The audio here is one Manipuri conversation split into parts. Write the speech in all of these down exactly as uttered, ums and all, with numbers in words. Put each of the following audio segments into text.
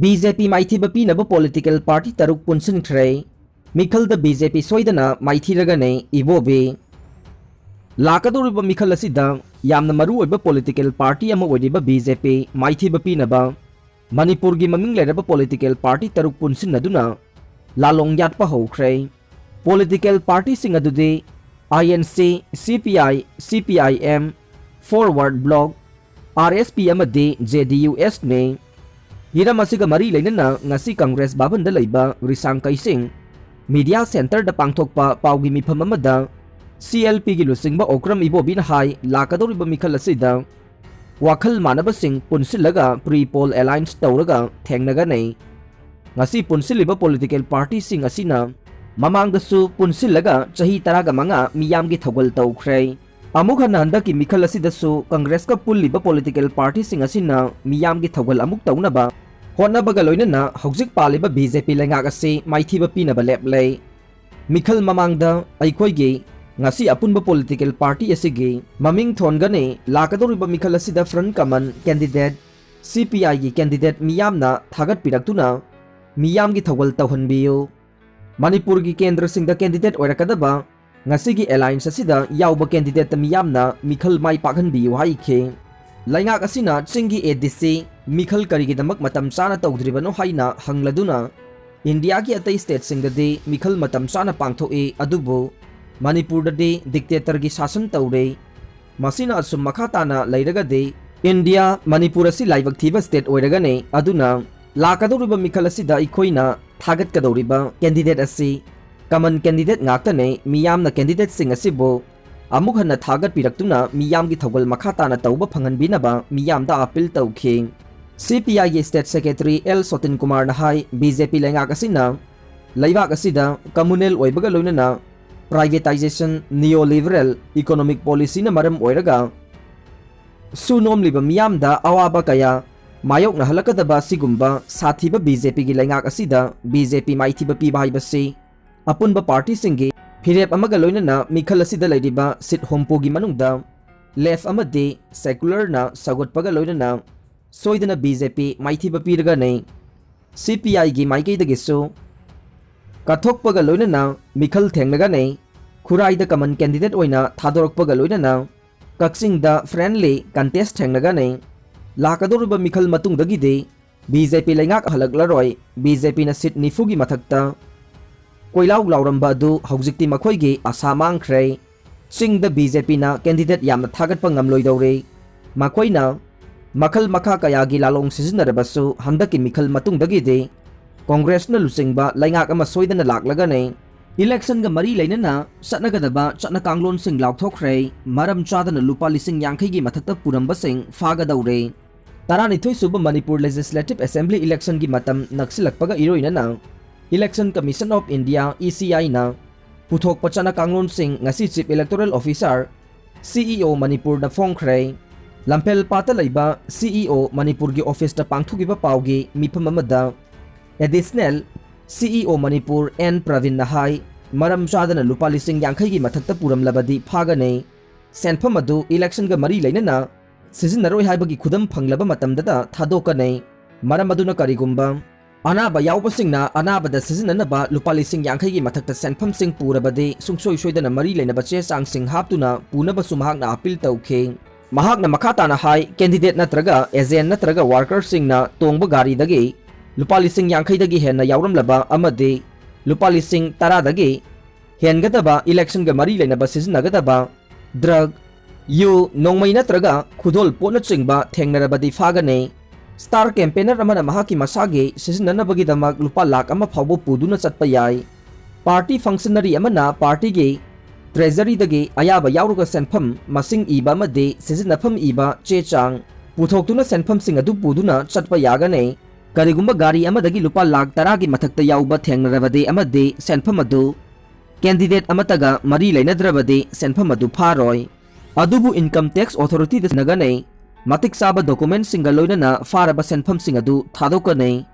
ꯕꯤ ꯖꯦ ꯄꯤ ꯃꯥꯏꯊꯤꯕ ꯄꯤꯅꯕ ꯄꯣꯂꯤꯇꯤꯀꯦꯜ ꯄꯥꯔꯇꯤ ꯇꯔꯨꯛ ꯄꯨꯟꯁꯤꯟꯈ꯭ꯔꯦ꯫ ꯃꯤꯈꯜꯗ ꯕꯤ ꯖꯦ ꯄꯤ ꯁꯣꯏꯗꯅ ꯃꯥꯏꯊꯤꯔꯒꯅꯤ ꯏꯕꯣꯕꯤ꯫ ꯂꯥꯛꯀꯗꯧꯔꯤꯕ ꯃꯤꯈꯜ ꯑꯁꯤꯗ ꯌꯥꯝꯅ ꯃꯔꯨꯑꯣꯏꯕ ꯄꯣꯂꯤꯇꯤꯀꯦꯜ ꯄꯥꯔꯇꯤ ꯑꯃ ꯑꯣꯏꯔꯤꯕ ꯕꯤ ꯖꯦ ꯄꯤ ꯃꯥꯏꯊꯤꯕ ꯄꯤꯅꯕ ꯃꯅꯤꯄꯨꯔꯒꯤ ꯃꯃꯤꯡ ꯂꯩꯔꯕ ꯄꯣꯂꯤꯇꯤꯀꯦꯜ ꯄꯥꯔꯇꯤ ꯇꯔꯨꯛ ꯄꯨꯟꯁꯤꯟꯅꯗꯨꯅ ꯂꯥꯂꯣꯡ ꯌꯥꯠꯄ ꯍꯧꯈ꯭ꯔꯦ꯫ ꯄꯣꯂꯤꯇꯤꯀꯦꯜ ꯄꯥꯔꯇꯤꯁꯤꯡ ꯑꯗꯨꯗꯤ ꯑꯥꯏ ꯑꯦꯟ ꯁꯤ, ꯁꯤ ꯄꯤ ꯑꯥꯏ, ꯁꯤ P I M, forward block, R S P ꯑꯃꯗꯤ ꯖꯦ ꯗꯤ ꯌꯨ ꯑꯦꯁꯅꯤ꯫ ꯍꯤꯔꯝ ꯑꯁꯤꯒ ꯃꯔꯤ ꯂꯩꯅꯅ ꯉꯁꯤ ꯀꯪꯒ꯭ꯔꯦꯁ ꯚꯕꯟꯗ ꯂꯩꯕ ꯔꯤꯁꯥꯡ ꯀꯩꯁꯤꯡ ꯃꯤꯗꯤꯌꯥ ꯁꯦꯟꯇꯔꯗ ꯄꯥꯡꯊꯣꯛꯄ ꯄꯥꯎꯒꯤ ꯃꯤꯐꯝ ꯑꯃꯗ ꯁꯤ ꯑꯦꯜ ꯄꯤꯒꯤ ꯂꯨꯆꯤꯡꯕ ꯑꯣꯀ꯭ꯔꯝ ꯏꯕꯣꯕꯤꯅ ꯍꯥꯏ, ꯂꯥꯛꯀꯗꯧꯔꯤꯕ ꯃꯤꯈꯜ ꯑꯁꯤꯗ ꯋꯥꯈꯜ ꯃꯥꯟꯅꯕꯁꯤꯡ ꯄꯨꯟꯁꯤꯜꯂꯒ ꯄ꯭ꯔꯤ ꯄꯣꯜ ꯑꯦꯂꯥꯏꯟꯁ ꯇꯧꯔꯒ ꯊꯦꯡꯅꯒꯅꯤ꯫ ꯉꯁꯤ ꯄꯨꯟꯁꯤꯜꯂꯤꯕ ꯄꯣꯂꯤꯇꯤꯀꯦꯜ ꯄꯥꯔꯇꯤꯁꯤꯡ ꯑꯁꯤꯅ ꯃꯃꯥꯡꯗꯁꯨ ꯄꯨꯟꯁꯤꯜꯂꯒ ꯆꯍꯤ ꯇꯔꯥꯒ ꯃꯉꯥ ꯃꯤꯌꯥꯝꯒꯤ ꯊꯧꯒꯜ ꯇꯧꯈ꯭ꯔꯦ꯫ ꯑꯃꯨꯛ ꯍꯟꯅ ꯍꯟꯗꯛꯀꯤ ꯃꯤꯈꯜ ꯑꯁꯤꯗꯁꯨ ꯀꯪꯒ꯭ꯔꯦꯁꯀ ꯄꯨꯜꯂꯤꯕ ꯄꯣꯂꯤꯇꯤꯀꯦꯜ ꯄꯥꯔꯇꯤꯁꯤꯡ ꯑꯁꯤꯅ ꯃꯤꯌꯥꯝꯒꯤ ꯊꯧꯒꯜ ꯑꯃꯨꯛ ꯇꯧꯅꯕ ꯍꯣꯠꯅꯕꯒ ꯂꯣꯏꯅꯅ ꯍꯧꯖꯤꯛ ꯄꯥꯜꯂꯤꯕ ꯕꯤ ꯖꯦ ꯄꯤ ꯂꯩꯉꯥꯛ ꯑꯁꯤ ꯃꯥꯏꯊꯤꯕ ꯄꯤꯅꯕ ꯂꯦꯞꯂꯦ꯫ ꯃꯤꯈꯜ ꯃꯃꯥꯡꯗ ꯑꯩꯈꯣꯏꯒꯤ ꯉꯁꯤ ꯑꯄꯨꯟꯕ ꯄꯣꯂꯤꯇꯤꯀꯦꯜ ꯄꯥꯔꯇꯤ ꯑꯁꯤꯒꯤ ꯃꯃꯤꯡ ꯊꯣꯟꯒꯅꯤ꯫ ꯂꯥꯛꯀꯗꯧꯔꯤꯕ ꯃꯤꯈꯜ ꯑꯁꯤꯗ ꯐ꯭ꯔꯟ ꯀꯃꯟ ꯀꯦꯟꯗꯤꯗꯦꯠ ꯁꯤ ꯄꯤ ꯑꯥꯏꯒꯤ ꯀꯦꯟꯗꯤꯗꯦꯠ ꯃꯤꯌꯥꯝꯅ ꯊꯥꯒꯠꯄꯤꯔꯛꯇꯨꯅ ꯃꯤꯌꯥꯝꯒꯤ ꯊꯧꯒꯜ ꯇꯧꯍꯟꯕꯤꯌꯨ꯫ ꯃꯅꯤꯄꯨꯔꯒꯤ ꯀꯦꯟꯗ꯭ꯔꯁꯤꯡꯗ ꯀꯦꯟꯗꯤꯗꯦꯠ ꯑꯣꯏꯔꯛꯀꯗꯕ ꯉꯁꯤꯒꯤ ꯑꯦꯂꯥꯏꯟꯁ ꯑꯁꯤꯗ ꯌꯥꯎꯕ ꯀꯦꯟꯗꯤꯗꯦꯠꯇ ꯃꯤꯌꯥꯝꯅ ꯃꯤꯈꯜ ꯃꯥꯏ ꯄꯥꯛꯍꯟꯕꯤꯌꯨ ꯍꯥꯏꯈꯤ꯫ ꯂꯩꯉꯥꯛ ꯑꯁꯤꯅ ꯆꯤꯡꯒꯤ ꯑꯦ ꯗꯤ ꯁꯤ ꯃꯤꯈꯜ ꯀꯔꯤꯒꯤꯗꯃꯛ ꯃꯇꯝ ꯆꯥꯅ ꯇꯧꯗ꯭ꯔꯤꯕꯅꯣ ꯍꯥꯏꯅ ꯍꯪꯂꯗꯨꯅ, ꯏꯟꯗꯤꯌꯥꯒꯤ ꯑꯇꯩ ꯁ꯭ꯇꯦꯠꯁꯤꯡꯗꯗꯤ ꯃꯤꯈꯜ ꯃꯇꯝ ꯆꯥꯅ ꯄꯥꯡꯊꯣꯛꯏ, ꯑꯗꯨꯕꯨ ꯃꯅꯤꯄꯨꯔꯗꯗꯤ ꯗꯤꯛꯇꯦꯇꯔꯒꯤ ꯁꯥꯁꯟ ꯇꯧꯔꯤ꯫ ꯃꯁꯤꯅ ꯑꯁꯨꯝ ꯃꯈꯥ ꯇꯥꯅ ꯂꯩꯔꯒꯗꯤ ꯏꯟꯗꯤꯌꯥ, ꯃꯅꯤꯄꯨꯔ ꯑꯁꯤ ꯂꯥꯏꯕꯛ ꯊꯤꯕ ꯁ꯭ꯇꯦꯠ ꯑꯣꯏꯔꯒꯅꯤ꯫ ꯑꯗꯨꯅ ꯂꯥꯛꯀꯗꯧꯔꯤꯕ ꯃꯤꯈꯜ ꯑꯁꯤꯗ ꯑꯩꯈꯣꯏꯅ ꯊꯥꯒꯠꯀꯗꯧꯔꯤꯕ ꯀꯦꯟꯗꯤꯗꯦꯠ ꯑꯁꯤ ꯀꯃꯟ ꯀꯦꯟꯗꯤꯗꯦꯠ ꯉꯥꯛꯇꯅꯤ꯫ ꯃꯤꯌꯥꯝꯅ ꯀꯦꯟꯗꯤꯗꯦꯠꯁꯤꯡ ꯑꯁꯤꯕꯨ ꯑꯃꯨꯛ ꯍꯟꯅ ꯊꯥꯒꯠꯄꯤꯔꯛꯇꯨꯅ ꯃꯤꯌꯥꯝꯒꯤ ꯊꯧꯒꯜ ꯃꯈꯥ ꯇꯥꯅ ꯇꯧꯕ ꯐꯪꯍꯟꯕꯤꯅꯕ ꯃꯤꯌꯥꯝꯗ ꯑꯄꯤꯜ ꯇꯧꯈꯤ꯫ ꯁꯤ ꯄꯤ ꯑꯥꯏꯒꯤ ꯁ꯭ꯇꯦꯠ ꯁꯦꯀ꯭ꯔꯦꯇꯔꯤ ꯑꯦꯜ ꯁꯣꯇꯤꯟ ꯀꯨꯃꯥꯔꯅ ꯍꯥꯏ, ꯕꯤ ꯖꯦ ꯄꯤ ꯂꯩꯉꯥꯛ ꯑꯁꯤꯅ ꯂꯩꯕꯥꯛ ꯑꯁꯤꯗ ꯀꯝꯃꯨꯅꯦꯜ ꯑꯣꯏꯕꯒ ꯂꯣꯏꯅꯅ ꯄ꯭ꯔꯥꯏꯚꯦꯇꯥꯏꯖꯦꯁꯟ, ꯅꯤꯑꯣ ꯂꯤꯕꯔꯦꯜ ꯏꯀꯣꯅꯣꯃꯤꯛ ꯄꯣꯂꯤꯁꯤꯅ ꯃꯔꯝ ꯑꯣꯏꯔꯒ ꯁꯨ ꯅꯣꯝꯂꯤꯕ ꯃꯤꯌꯥꯝꯗ ꯑꯋꯥꯕ ꯀꯌꯥ ꯃꯥꯌꯣꯛꯅꯍꯜꯂꯛꯀꯗꯕ ꯑꯁꯤꯒꯨꯝꯕ ꯁꯥꯊꯤꯕ ꯕꯤ ꯖꯦ ꯄꯤꯒꯤ ꯂꯩꯉꯥꯛ ꯑꯁꯤꯗ ꯕꯤ ꯖꯦ ꯄꯤ ꯃꯥꯏꯊꯤꯕ ꯄꯤꯕ ꯍꯥꯏꯕꯁꯤ ꯑꯄꯨꯟꯕ ꯄꯥꯔꯇꯤꯁꯤꯡꯒꯤ ꯐꯤꯔꯦꯞ ꯑꯃꯒ ꯂꯣꯏꯅꯅ ꯃꯤꯈꯜ ꯑꯁꯤꯗ ꯂꯩꯔꯤꯕ ꯁꯤꯠ ꯍꯨꯝꯐꯨꯒꯤ ꯃꯅꯨꯡꯗ ꯂꯦꯐ ꯑꯃꯗꯤ ꯁꯦꯀꯨꯂꯔꯅ ꯁꯧꯒꯠꯄꯒ ꯂꯣꯏꯅꯅ ꯁꯣꯏꯗꯅ ꯕꯤ ꯖꯦ ꯄꯤ ꯃꯥꯏꯊꯤꯕ ꯄꯤꯔꯒꯅꯤ꯫ ꯁꯤ ꯄꯤ ꯑꯥꯏꯒꯤ ꯃꯥꯏꯀꯩꯗꯒꯤꯁꯨ ꯀꯠꯊꯣꯛꯄꯒ ꯂꯣꯏꯅꯅ ꯃꯤꯈꯜ ꯊꯦꯡꯅꯒꯅꯤ꯫ ꯈꯨꯔꯥꯏꯗ common candidate ꯑꯣꯏꯅ ꯊꯥꯗꯣꯔꯛꯄꯒ ꯂꯣꯏꯅꯅ ꯀꯛꯆꯤꯡꯗ friendly contest ꯊꯦꯡꯅꯒꯅꯤ꯫ ꯂꯥꯛꯀꯗꯧꯔꯤꯕ ꯃꯤꯈꯜ ꯃꯇꯨꯡꯗꯒꯤꯗꯤ ꯕꯤ ꯖꯦ ꯄꯤ ꯂꯩꯉꯥꯛ ꯍꯜꯂꯛꯂꯔꯣꯏ꯫ ꯕꯤ ꯖꯦ ꯄꯤꯅ seat ꯅꯤꯐꯨꯒꯤ ꯃꯊꯛꯇ ꯀꯣꯏꯂꯥꯎ ꯂꯥꯎꯔꯝꯕ ꯑꯗꯨ ꯍꯧꯖꯤꯛꯇꯤ ꯃꯈꯣꯏꯒꯤ ꯑꯁꯥ ꯃꯥꯡꯈ꯭ꯔꯦ꯫ ꯆꯤꯡꯗ ꯕꯤ ꯖꯦ ꯄꯤꯅ candidate ꯌꯥꯝꯅ ꯊꯥꯒꯠꯄ ꯉꯝꯂꯣꯏꯗꯧꯔꯦ꯫ ꯃꯈꯣꯏꯅ ꯃꯈꯜ ꯃꯈꯥ ꯀꯌꯥꯒꯤ ꯂꯥꯂꯣꯡ ꯁꯤꯖꯤꯟꯅꯔꯕꯁꯨ ꯍꯟꯗꯛꯀꯤ ꯃꯤꯈꯜ ꯃꯇꯨꯡꯗꯒꯤꯗꯤ ꯀꯣꯡꯒ꯭ꯔꯦꯁꯅ ꯂꯨꯆꯤꯡꯕ ꯂꯩꯉꯥꯛ ꯑꯃ ꯁꯣꯏꯗꯅ ꯂꯥꯛꯂꯒꯅꯤ꯫ Election ꯒ ꯃꯔꯤ ꯂꯩꯅꯅ ꯆꯠꯅꯒꯗꯕ ꯆꯠꯅ ꯀꯥꯡꯂꯣꯟꯁꯤꯡ ꯂꯥꯎꯊꯣꯛꯈ꯭ꯔꯦ꯫ ꯃꯔꯝ ꯆꯥꯗꯅ ꯂꯨꯄꯥ ꯂꯤꯁꯤꯡ ꯌꯥꯡꯈꯩꯒꯤ ꯃꯊꯛꯇ ꯄꯨꯔꯝꯕꯁꯤꯡ ꯐꯥꯒꯗꯧꯔꯦ꯫ ꯇꯔꯥꯅꯤꯊꯣꯏ ꯁꯨꯕ ꯃꯅꯤꯄꯨꯔ Legislative Assembly election ꯒꯤ ꯃꯇꯝ ꯅꯛꯁꯤꯜꯂꯛꯄꯒ ꯏꯔꯣꯏꯅꯅ Election Commission of India, E C I ꯅ ꯄꯨꯊꯣꯛꯄ ꯆꯠꯅ ꯀꯥꯡꯂꯣꯟꯁꯤꯡ ꯉꯁꯤ Chief Electoral Officer, C E O ꯃꯅꯤꯄꯨꯔꯗ ꯐꯣꯡꯈ꯭ꯔꯦ꯫ ꯂꯝꯐꯦꯜ ꯄꯥꯠꯇ ꯂꯩꯕ C E O ꯃꯅꯤꯄꯨꯔꯒꯤ office ꯇ ꯄꯥꯡꯊꯣꯛꯈꯤꯕ ꯄꯥꯎꯒꯤ ꯃꯤꯐꯝ ꯑꯃꯗ Additional C E O Manipur N ꯄ꯭ꯔꯕꯤꯟꯅ ꯍꯥꯏ, ꯃꯔꯝ ꯆꯥꯗꯅ ꯂꯨꯄꯥ ꯂꯤꯁꯤꯡ ꯌꯥꯡꯈꯩꯒꯤ ꯃꯊꯛꯇ ꯄꯨꯔꯝꯂꯕꯗꯤ ꯐꯥꯒꯅꯤ꯫ ꯁꯦꯟꯐꯝ ꯑꯗꯨ election ꯒ ꯃꯔꯤ ꯂꯩꯅꯅ ꯁꯤꯖꯤꯟꯅꯔꯣꯏ ꯍꯥꯏꯕꯒꯤ ꯈꯨꯗꯝ ꯐꯪꯂꯕ ꯃꯇꯝꯗꯇ ꯊꯥꯗꯣꯛꯀꯅꯤ꯫ ꯃꯔꯝ ꯑꯗꯨꯅ ꯀꯔꯤꯒꯨꯝꯕ ꯑꯅꯥꯕ ꯌꯥꯎꯕꯁꯤꯡꯅ ꯑꯅꯥꯕꯗ ꯁꯤꯖꯤꯟꯅꯅꯕ ꯂꯨꯄꯥ ꯂꯤꯁꯤꯡ ꯌꯥꯡꯈꯩꯒꯤ ꯃꯊꯛꯇ ꯁꯦꯟꯐꯝꯁꯤꯡ ꯄꯨꯔꯕꯗꯤ ꯁꯨꯡꯁꯣꯏ ꯁꯣꯏꯗꯅ ꯃꯔꯤ ꯂꯩꯅꯕ ꯆꯦ ꯆꯥꯡꯁꯤꯡ ꯍꯥꯞꯇꯨꯅ ꯄꯨꯅꯕꯁꯨ ꯃꯍꯥꯛꯅ appeal ꯇꯧꯈꯤ꯫ ꯃꯍꯥꯛꯅ ꯃꯈꯥ ꯇꯥꯅ ꯍꯥꯏ, candidate ꯅꯠꯇ꯭ꯔꯒ agent ꯅꯠꯇ꯭ꯔꯒ worker ꯁꯤꯡꯅ ꯇꯣꯡꯕ ꯒꯥꯔꯤꯗꯒꯤ ꯂꯨꯄꯥ ꯂꯤꯁꯤꯡ ꯌꯥꯡꯈꯩꯗꯒꯤ ꯍꯦꯟꯅ ꯌꯥꯎꯔꯝꯂꯕ ꯑꯃꯗꯤ ꯂꯨꯄꯥ ꯂꯤꯁꯤꯡ ꯇꯔꯥꯗꯒꯤ ꯍꯦꯟꯒꯗꯕ election ꯒ ꯃꯔꯤ ꯂꯩꯅꯕ ꯁꯤꯖꯤꯟꯅꯒꯗꯕ drug, ꯌꯨ, ꯅꯣꯡꯃꯩ ꯅꯠꯇ꯭ꯔꯒ ꯈꯨꯗꯣꯜ ꯄꯣꯠꯅꯆꯤꯡꯕ ꯊꯦꯡꯅꯔꯕꯗꯤ ꯐꯥꯒꯅꯤ꯫ Star campaigner ꯑꯃꯅ ꯃꯍꯥꯛꯀꯤ ꯃꯁꯥꯒꯤ ꯁꯤꯖꯤꯟꯅꯅꯕꯒꯤꯗꯃꯛ ꯂꯨꯄꯥ ꯂꯥꯈ ꯑꯃ ꯐꯥꯎꯕ ꯄꯨꯗꯨꯅ ꯆꯠꯄ ꯌꯥꯏ꯫ Party functionary ꯑꯃꯅ party ꯒꯤ treasury ꯗꯒꯤ ꯑꯌꯥꯕ ꯌꯥꯎꯔꯒ ꯁꯦꯟꯐꯝ ꯃꯁꯤꯡ ꯏꯕ ꯑꯃꯗꯤ ꯁꯤꯖꯤꯟꯅꯐꯝ ꯏꯕ ꯆꯦ ꯆꯥꯡ ꯄꯨꯊꯣꯛꯇꯨꯅ ꯁꯦꯟꯐꯝꯁꯤꯡ ꯑꯗꯨ ꯄꯨꯗꯨꯅ ꯆꯠꯄ ꯌꯥꯒꯅꯤ꯫ ꯀꯔꯤꯒꯨꯝꯕ ꯒꯥꯔꯤ ꯑꯃꯗꯒꯤ ꯂꯨꯄꯥ ꯂꯥꯈ ꯇꯔꯥꯒꯤ ꯃꯊꯛꯇ ꯌꯥꯎꯕ ꯊꯦꯡꯅꯔꯕꯗꯤ ꯑꯃꯗꯤ ꯁꯦꯟꯐꯝ ꯑꯗꯨ candidate ꯑꯃꯠꯇꯒ ꯃꯔꯤ ꯂꯩꯅꯗ꯭ꯔꯕꯗꯤ ꯁꯦꯟꯐꯝ ꯑꯗꯨ ꯐꯥꯔꯣꯏ꯫ ꯑꯗꯨꯕꯨ Income Tax Authority ꯗ ꯁꯤꯟꯅꯒꯅꯤ꯫ ꯃꯇꯤꯛ ꯆꯥꯕ document ꯁꯤꯡꯒ ꯂꯣꯏꯅꯅ ꯐꯥꯔꯕ ꯁꯦꯟꯐꯝꯁꯤꯡ ꯑꯗꯨ ꯊꯥꯗꯣꯛꯀꯅꯤ꯫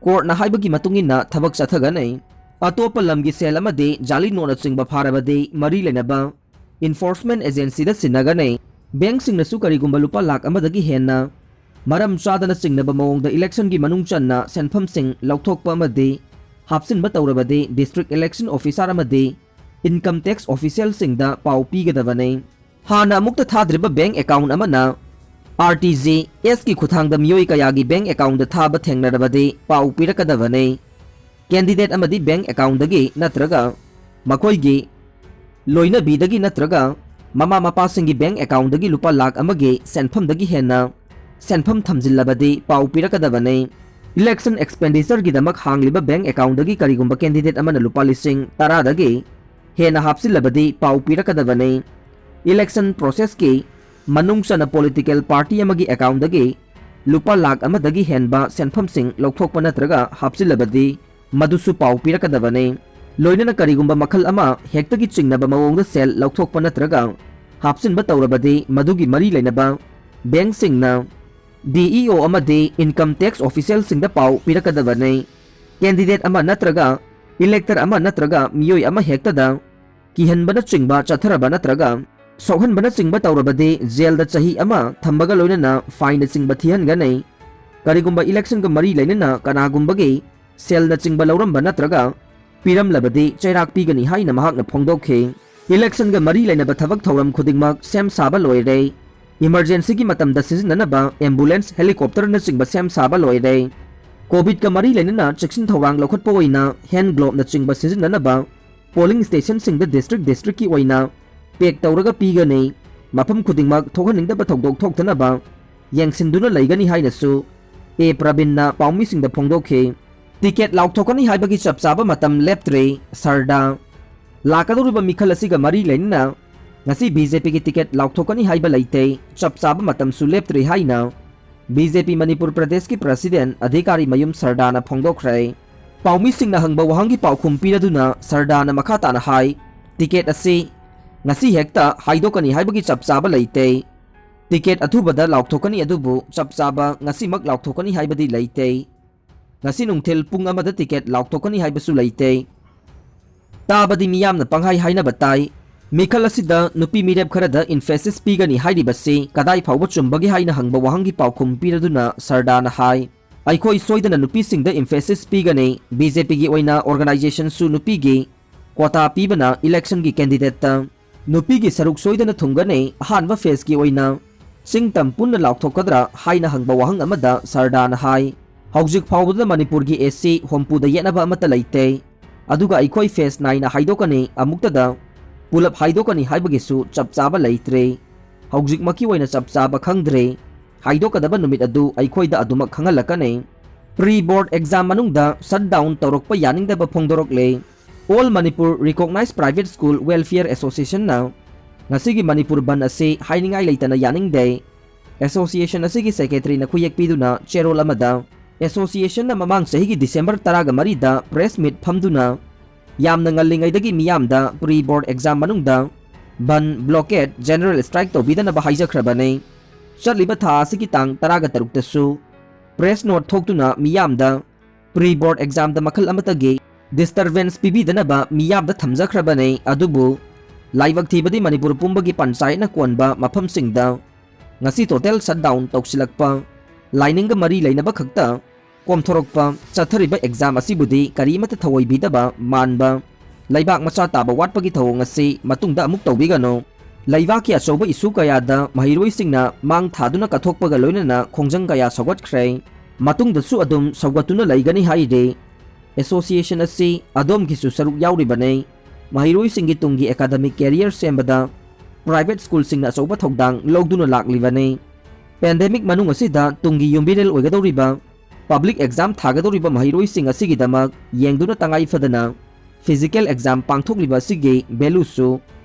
Court ꯅ ꯍꯥꯏꯕꯒꯤ ꯃꯇꯨꯡ ꯏꯟꯅ ꯊꯕꯛ ꯆꯠꯊꯒꯅꯤ꯫ ꯑꯇꯣꯞꯄ ꯂꯝꯒꯤ ꯁꯦꯜ ꯑꯃꯗꯤ ꯖꯥꯂꯤ ꯅꯣꯠꯅꯆꯤꯡꯕ ꯐꯥꯔꯕꯗꯤ ꯃꯔꯤ ꯂꯩꯅꯕ enforcement agency ꯗ ꯁꯤꯟꯅꯒꯅꯤ꯫ Bank ꯁꯤꯡꯅꯁꯨ ꯀꯔꯤꯒꯨꯝꯕ ꯂꯨꯄꯥ ꯂꯥꯈ ꯑꯃꯗꯒꯤ ꯍꯦꯟꯅ ꯃꯔꯝ ꯆꯥꯗꯅ ꯆꯤꯡꯅꯕ ꯃꯑꯣꯡꯗ election ꯒꯤ ꯃꯅꯨꯡ ꯆꯟꯅ ꯁꯦꯟꯐꯝꯁꯤꯡ ꯂꯧꯊꯣꯛꯄ ꯑꯃꯗꯤ ꯍꯥꯞꯆꯤꯟꯕ ꯇꯧꯔꯕꯗꯤ district election officer ꯑꯃꯗꯤ income tax official ꯁꯤꯡꯗ ꯄꯥꯎ ꯄꯤꯒꯗꯕꯅꯤ꯫ ꯍꯥꯟꯅ ꯑꯃꯨꯛꯇ ꯊꯥꯗ꯭ꯔꯤꯕ bank account ꯑꯃꯅ R T G S ꯀꯤ ꯈꯨꯠꯊꯥꯡꯗ ꯃꯤꯑꯣꯏ ꯀꯌꯥꯒꯤ bank account ꯗ ꯊꯥꯕ ꯊꯦꯡꯅꯔꯕꯗꯤ ꯄꯥꯎ ꯄꯤꯔꯛꯀꯗꯕꯅꯤ꯫ Candidate ꯑꯃꯗꯤ bank account ꯗꯒꯤ ꯅꯠꯇ꯭ꯔꯒ ꯃꯈꯣꯏꯒꯤ ꯂꯣꯏꯅꯕꯤꯗꯒꯤ ꯅꯠꯇ꯭ꯔꯒ ꯃꯃꯥ ꯃꯄꯥꯁꯤꯡꯒꯤ bank account ꯗꯒꯤ ꯂꯨꯄꯥ ꯂꯥꯈ ꯑꯃꯒꯤ ꯁꯦꯟꯐꯝꯗꯒꯤ ꯍꯦꯟꯅ ꯁꯦꯟꯐꯝ ꯊꯝꯖꯤꯜꯂꯕꯗꯤ ꯄꯥꯎ ꯄꯤꯔꯛꯀꯗꯕꯅꯤ꯫ Election expenditure ꯒꯤꯗꯃꯛ ꯍꯥꯡꯂꯤꯕ bank account ꯗꯒꯤ ꯀꯔꯤꯒꯨꯝꯕ candidate ꯑꯃꯅ ꯂꯨꯄꯥ ꯂꯤꯁꯤꯡ ꯇꯔꯥꯗꯒꯤ ꯍꯦꯟꯅ ꯍꯥꯞꯆꯤꯜꯂꯕꯗꯤ ꯄꯥꯎ ꯄꯤꯔꯛꯀꯗꯕꯅꯤ꯫ Election process ꯀꯤ ꯃꯅꯨꯡ ꯆꯟꯅ political party ꯑꯃꯒꯤ account ꯗꯒꯤ ꯂꯨꯄꯥ ꯂꯥꯈ ꯑꯃꯗꯒꯤ ꯍꯦꯟꯕ ꯁꯦꯟꯐꯝꯁꯤꯡ ꯂꯧꯊꯣꯛꯄ ꯅꯠꯇ꯭ꯔꯒ ꯍꯥꯞꯆꯤꯜꯂꯕꯗꯤ ꯃꯗꯨꯁꯨ ꯄꯥꯎ ꯄꯤꯔꯛꯀꯗꯕꯅꯤ꯫ ꯂꯣꯏꯅꯅ ꯀꯔꯤꯒꯨꯝꯕ ꯃꯈꯜ ꯑꯃ ꯍꯦꯛꯇꯒꯤ ꯆꯤꯡꯅꯕ ꯃꯑꯣꯡꯗ ꯁꯦꯜ ꯂꯧꯊꯣꯛꯄ ꯅꯠꯇ꯭ꯔꯒ ꯍꯥꯞꯆꯤꯟꯕ ꯇꯧꯔꯕꯗꯤ ꯃꯗꯨꯒꯤ ꯃꯔꯤ ꯂꯩꯅꯕ bank ꯁꯤꯡꯅ D E O ꯑꯃꯗꯤ income tax official ꯁꯤꯡꯗ ꯄꯥꯎ ꯄꯤꯔꯛꯀꯗꯕꯅꯤ꯫ Candidate ꯑꯃ ꯅꯠꯇ꯭ꯔꯒ elector ꯑꯃ ꯅꯠꯇ꯭ꯔꯒ ꯃꯤꯑꯣꯏ ꯑꯃ ꯍꯦꯛꯇꯗ ꯀꯤꯍꯟꯕꯅꯆꯤꯡꯕ ꯆꯠꯊꯔꯕ ꯅꯠꯇ꯭ꯔꯒ ꯁꯣꯛꯍꯟꯕꯅꯆꯤꯡꯕ ꯇꯧꯔꯕꯗꯤ jail ꯗ ꯆꯍꯤ ꯑꯃ ꯊꯝꯕꯒ ꯂꯣꯏꯅꯅ fine ꯅꯆꯤꯡꯕ ꯊꯤꯍꯟꯒꯅꯤ꯫ ꯀꯔꯤꯒꯨꯝꯕ election ꯒ ꯃꯔꯤ ꯂꯩꯅꯅ ꯀꯅꯥꯒꯨꯝꯕꯒꯤ ꯁꯦꯜꯅꯆꯤꯡꯕ ꯂꯧꯔꯝꯕ ꯅꯠꯇ꯭ꯔꯒ ꯄꯤꯔꯝꯂꯕꯗꯤ ꯆꯩꯔꯥꯛ ꯄꯤꯒꯅꯤ ꯍꯥꯏꯅ ꯃꯍꯥꯛꯅ ꯐꯣꯡꯗꯣꯛꯈꯤ꯫ Election ꯒ ꯃꯔꯤ ꯂꯩꯅꯕ ꯊꯕꯛ ꯊꯧꯔꯝ ꯈꯨꯗꯤꯡꯃꯛ ꯁꯦꯝ ꯁꯥꯕ ꯂꯣꯏꯔꯦ꯫ Emergency ꯒꯤ ꯃꯇꯝꯗ ꯁꯤꯖꯤꯟꯅꯅꯕ ambulance, helicopter ꯅꯆꯤꯡꯕ ꯁꯦꯝ ꯁꯥꯕ ꯂꯣꯏꯔꯦ꯫ COVID ꯀ ꯃꯔꯤ ꯂꯩꯅꯅ ꯆꯦꯛꯁꯤꯟ ꯊꯧꯔꯥꯡ ꯂꯧꯈꯠꯄ ꯑꯣꯏꯅ hand glove ꯅꯆꯤꯡꯕ ꯁꯤꯖꯤꯟꯅꯅꯕ polling station ꯁꯤꯡꯗ district district ꯀꯤ ꯑꯣꯏꯅ pack ꯇꯧꯔꯒ ꯄꯤꯒꯅꯤ꯫ ꯃꯐꯝ ꯈꯨꯗꯤꯡꯃꯛ ꯊꯣꯛꯍꯟꯅꯤꯡꯗꯕ ꯊꯧꯗꯣꯛ ꯊꯣꯛꯇꯅꯕ ꯌꯦꯡꯁꯤꯟꯗꯨꯅ ꯂꯩꯒꯅꯤ ꯍꯥꯏꯅꯁꯨ A ꯄ꯭ꯔꯕꯤꯟꯅ ꯄꯥꯎꯃꯤꯁꯤꯡꯗ ꯐꯣꯡꯗꯣꯛꯈꯤ꯫ Ticket ꯂꯥꯎꯊꯣꯛꯀꯅꯤ ꯍꯥꯏꯕꯒꯤ ꯆꯞ ꯆꯥꯕ ꯃꯇꯝ ꯂꯦꯞꯇ꯭ꯔꯤ꯫ ꯁꯔꯗꯥ, ꯂꯥꯛꯀꯗꯧꯔꯤꯕ ꯃꯤꯈꯜ ꯑꯁꯤꯒ ꯃꯔꯤ ꯂꯩꯅꯅ ꯉꯁꯤ B J P ꯒꯤ ticket ꯂꯥꯎꯊꯣꯛꯀꯅꯤ ꯍꯥꯏꯕ ꯂꯩꯇꯦ, ꯆꯞ ꯆꯥꯕ ꯃꯇꯝꯁꯨ ꯂꯦꯞꯇ꯭ꯔꯤ ꯍꯥꯏꯅ B J P ꯃꯅꯤꯄꯨꯔ ꯄ꯭ꯔꯗꯦꯁꯀꯤ president ꯑꯙꯤꯀꯥꯔꯤ ꯃꯌꯨꯝ ꯁꯔꯗꯥꯅ ꯐꯣꯡꯗꯣꯛꯈ꯭ꯔꯦ꯫ ꯄꯥꯎꯃꯤꯁꯤꯡꯅ ꯍꯪꯕ ꯋꯥꯍꯪꯒꯤ ꯄꯥꯎꯈꯨꯝ ꯄꯤꯔꯗꯨꯅ ꯁꯔꯗꯥꯅ ꯃꯈꯥ ꯇꯥꯅ ꯍꯥꯏ, ticket ꯑꯁꯤ ꯉꯁꯤ ꯍꯦꯛꯇ ꯍꯥꯏꯗꯣꯛꯀꯅꯤ ꯍꯥꯏꯕꯒꯤ ꯆꯞ ꯆꯥꯕ ꯂꯩꯇꯦ꯫ Ticket ꯑꯊꯨꯕꯗ ꯂꯥꯎꯊꯣꯛꯀꯅꯤ, ꯑꯗꯨꯕꯨ ꯆꯞ ꯆꯥꯕ ꯉꯁꯤꯃꯛ ꯂꯥꯎꯊꯣꯛꯀꯅꯤ ꯍꯥꯏꯕꯗꯤ ꯂꯩꯇꯦ꯫ ꯉꯁꯤ ꯅꯨꯡꯊꯤꯜ ꯄꯨꯡ ꯑꯃꯗ ticket ꯂꯥꯎꯊꯣꯛꯀꯅꯤ ꯍꯥꯏꯕꯁꯨ ꯂꯩꯇꯦ꯫ ꯇꯥꯕꯗꯤ ꯃꯤꯌꯥꯝꯅ ꯄꯪꯍꯥꯏ ꯍꯥꯏꯅꯕ ꯇꯥꯏ꯫ ꯃꯤꯈꯜ ꯑꯁꯤꯗ ꯅꯨꯄꯤ ꯃꯤꯔꯦꯞ ꯈꯔꯗ emphasis ꯄꯤꯒꯅꯤ ꯍꯥꯏꯔꯤꯕꯁꯤ ꯀꯗꯥꯏ ꯐꯥꯎꯕ ꯆꯨꯝꯕꯒꯦ ꯍꯥꯏꯅ ꯍꯪꯕ ꯋꯥꯍꯪꯒꯤ ꯄꯥꯎꯈꯨꯝ ꯄꯤꯔꯗꯨꯅ ꯁꯔꯗꯥꯅ ꯍꯥꯏ, ꯑꯩꯈꯣꯏ ꯁꯣꯏꯗꯅ ꯅꯨꯄꯤꯁꯤꯡꯗ emphasis ꯄꯤꯒꯅꯤ꯫ ꯕꯤ ꯖꯦ ꯄꯤꯒꯤ ꯑꯣꯏꯅ organizationꯁꯨ ꯅꯨꯄꯤꯒꯤ quota ꯄꯤꯕꯅ electionꯒꯤ candidateꯇ ꯅꯨꯄꯤꯒꯤ ꯁꯔꯨꯛ ꯁꯣꯏꯗꯅ ꯊꯨꯡꯒꯅꯤ꯫ ꯑꯍꯥꯟꯕ phaseꯀꯤ ꯑꯣꯏꯅ ꯆꯤꯡ ꯇꯝ ꯄꯨꯟꯅ ꯂꯥꯎꯊꯣꯛꯀꯗ꯭ꯔꯥ ꯍꯥꯏꯅ ꯍꯪꯕ ꯋꯥꯍꯪ ꯑꯃꯗ ꯁꯔꯗꯥꯅ ꯍꯥꯏ, ꯍꯧꯖꯤꯛ ꯐꯥꯎꯕꯗ ꯃꯅꯤꯄꯨꯔꯒꯤ ꯑꯦꯁ ꯁꯤ ꯍꯨꯝꯐꯨꯗ ꯌꯦꯠꯅꯕ ꯑꯃꯠꯇ ꯂꯩꯇꯦ, ꯑꯗꯨꯒ ꯑꯩꯈꯣꯏ phase nineꯅ ꯍꯥꯏꯗꯣꯛꯀꯅꯤ, ꯑꯃꯨꯛꯇꯗ ꯄꯨꯂꯞ ꯍꯥꯏꯗꯣꯛꯀꯅꯤ ꯍꯥꯏꯕꯒꯤꯁꯨ ꯆꯞ ꯆꯥꯕ ꯂꯩꯇ꯭ꯔꯦ꯫ ꯍꯧꯖꯤꯛꯃꯛꯀꯤ ꯑꯣꯏꯅ ꯆꯞ ꯆꯥꯕ ꯈꯪꯗ꯭ꯔꯦ꯫ ꯍꯥꯏꯗꯣꯛꯀꯗꯕ ꯅꯨꯃꯤꯠ ꯑꯗꯨ ꯑꯩꯈꯣꯏꯗ ꯑꯗꯨꯃꯛ ꯈꯪꯍꯜꯂꯛꯀꯅꯤ꯫ Pre board exam ꯃꯅꯨꯡꯗ shutdown ꯇꯧꯔꯛꯄ ꯌꯥꯅꯤꯡꯗꯕ ꯐꯣꯡꯗꯣꯔꯛꯂꯦ꯫ All Manipur Recognized Private School Welfare Associationꯅ ꯉꯁꯤꯒꯤ ꯃꯅꯤꯄꯨꯔ ꯕꯟ ꯑꯁꯤ ꯍꯥꯏꯅꯤꯡꯉꯥꯏ ꯂꯩꯇꯅ ꯌꯥꯅꯤꯡꯗꯦ꯫ Association ꯑꯁꯤꯒꯤ secretaryꯅ ꯈꯨꯌꯦꯛ ꯄꯤꯗꯨꯅ ꯆꯦꯔꯣꯜ ꯑꯃꯗ, Associationꯅ ꯃꯃꯥꯡ ꯆꯍꯤꯒꯤ December ꯇꯔꯥꯒ ꯃꯔꯤꯗ press meet ꯐꯝꯗꯨꯅ ꯌꯥꯝꯅ ꯉꯜꯂꯤꯉꯩꯗꯒꯤ ꯃꯤꯌꯥꯝꯗ pre board exam ꯃꯅꯨꯡꯗ ꯕꯟ, blockade, general strike ꯇꯧꯕꯤꯗꯅꯕ ꯍꯥꯏꯖꯈ꯭ꯔꯕꯅꯤ꯫ ꯆꯠꯂꯤꯕ ꯊꯥ ꯑꯁꯤꯒꯤ ꯇꯥꯡ ꯇꯔꯥꯒ ꯇꯔꯨꯛꯇꯁꯨ press note ꯊꯣꯛꯇꯨꯅ ꯃꯤꯌꯥꯝꯗ pre board examꯗ ꯃꯈꯜ ꯑꯃꯠꯇꯒꯤ disturbance ꯄꯤꯕꯤꯗꯅꯕ ꯃꯤꯌꯥꯝꯗ ꯊꯝꯖꯈ꯭ꯔꯕꯅꯤ꯫ ꯑꯗꯨꯕꯨ ꯂꯥꯏꯕꯛ ꯊꯤꯕꯗꯤ ꯃꯅꯤꯄꯨꯔ ꯄꯨꯝꯕꯒꯤ ꯄꯟꯆꯥꯌꯠꯅ ꯀꯣꯟꯕ ꯃꯐꯝꯁꯤꯡꯗ ꯉꯁꯤ total shutdown ꯇꯧꯁꯤꯜꯂꯛꯄ, ꯂꯥꯏꯅꯤꯡꯒ ꯃꯔꯤ ꯂꯩꯅꯕ ꯈꯛꯇ ꯀꯣꯝꯊꯣꯔꯛꯄ, ꯆꯠꯊꯔꯤꯕ exam ꯑꯁꯤꯕꯨꯗꯤ ꯀꯔꯤꯃꯠꯇ ꯊꯑꯣꯏꯕꯤꯗꯕ ꯃꯥꯟꯕ, ꯂꯩꯕꯥꯛ ꯃꯆꯥ ꯇꯥꯕ ꯋꯥꯠꯄꯒꯤ ꯊꯧꯑꯣꯡ ꯑꯁꯤ ꯃꯇꯨꯡꯗ ꯑꯃꯨꯛ ꯇꯧꯕꯤꯒꯅꯨ꯫ ꯂꯩꯕꯥꯛꯀꯤ ꯑꯆꯧꯕ issue ꯀꯌꯥꯗ ꯃꯍꯩꯔꯣꯏꯁꯤꯡꯅ ꯃꯥꯡ ꯊꯥꯗꯨꯅ ꯀꯠꯊꯣꯛꯄꯒ ꯂꯣꯏꯅꯅ ꯈꯣꯡꯖꯪ ꯀꯌꯥ ꯁꯧꯒꯠꯈ꯭ꯔꯦ꯫ ꯃꯇꯨꯡꯗꯁꯨ ꯑꯗꯨꯝ ꯁꯧꯒꯠꯇꯨꯅ ꯂꯩꯒꯅꯤ ꯍꯥꯏꯔꯤ꯫ Association ꯑꯁꯤ ꯑꯗꯣꯝꯒꯤꯁꯨ ꯁꯔꯨꯛ ꯌꯥꯎꯔꯤꯕꯅꯤ꯫ ꯃꯍꯩꯔꯣꯏꯁꯤꯡꯒꯤ ꯇꯨꯡꯒꯤ academic career ꯁꯦꯝꯕꯗ private schoolꯁꯤꯡꯅ ꯑꯆꯧꯕ ꯊꯧꯗꯥꯡ ꯂꯧꯗꯨꯅ ꯂꯥꯛꯂꯤꯕꯅꯤ꯫ Pandemic ꯃꯅꯨꯡ ꯑꯁꯤꯗ ꯇꯨꯡꯒꯤ ꯌꯨꯝꯕꯤꯔꯦꯜ ꯑꯣꯏꯒꯗꯧꯔꯤꯕ public exam ꯊꯥꯒꯗꯧꯔꯤꯕ ꯃꯍꯩꯔꯣꯏꯁꯤꯡ ꯑꯁꯤꯒꯤꯗꯃꯛ ꯌꯦꯡꯗꯨꯅ ꯇꯉꯥꯏ ꯐꯗꯅ physical exam ꯄꯥꯡꯊꯣꯛꯂꯤꯕ ꯑꯁꯤꯒꯤ valueꯁꯨ